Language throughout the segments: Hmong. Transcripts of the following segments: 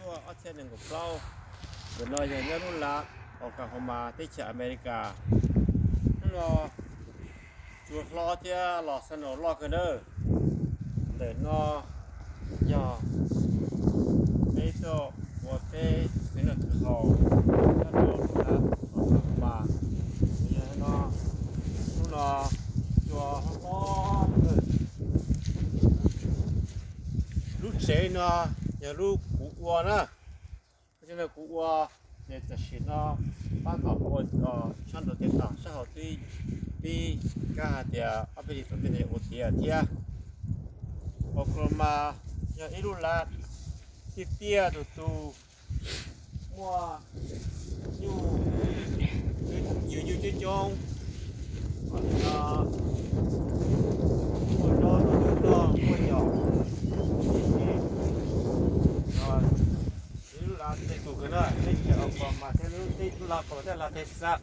Ob txhiab nees nkaum plaub. Ntawm no yog nyob lub lav Oklahoma teb chaws Amelikas. Hnub no tsuas hlob thiab los snow loj kawg nawb. Ntawm no yog peb tuaj ua teb peb noj kwv haus nyob rau lub lav Oklahoma. Yog no, hnub no tsuas hlob hlob kawg. Lub tsev no yog lub kuv ua na. Lub tsev no kuv ua, ces tam sim no pab kom ua sab nraud tiav tas, sab hauv twb pib kab hais tias ob peb hlis tom ntej yuav ua tiav thiab. Oklahoma yog ib lub lav tiaj tiaj tus tus, muaj nyuj, yus nyuj coob coob, muaj zaub noj, muaj yos, ib lub lav tej tus kawg na, teb chaws Oklahoma thiab lub teb lub lav Oklahoma thiab lav Texas,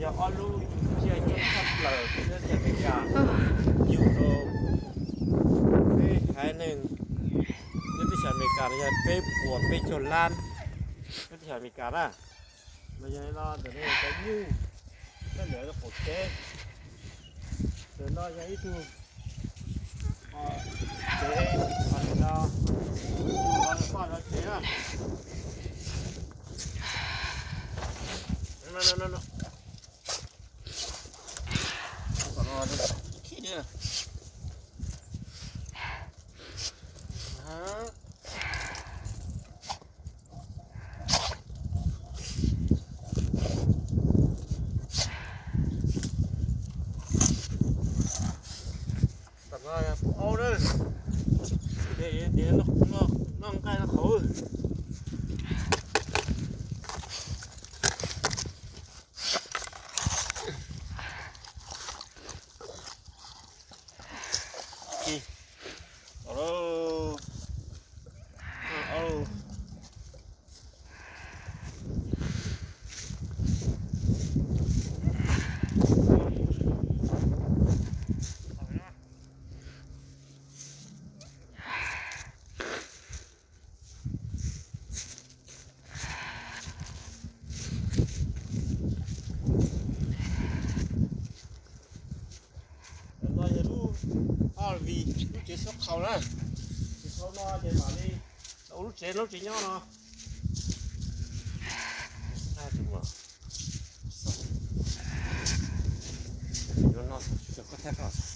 yog ob lub tsiaj coob tshaj plaws teb chaws Amelikas. Yus rau peb haiv neeg nyob teb chaws Amelikas no yog peb puas peb caug lab nyob teb chaws Amelikas na. Mas yog li no ntawm no yog cov nyuj, nyob ntawm lub qaum tsev. Ntawm no yog ib tug tsev, no, poj no tsev na. Tam no pub aub na, noj nqaij noj qhauv. Ntawm no yog lub R V, lub tsev xub qhaus na. Tsev xub no ces mam li ua lub tsev, lub tsev nyob no. Yuav no, koj thaij koj.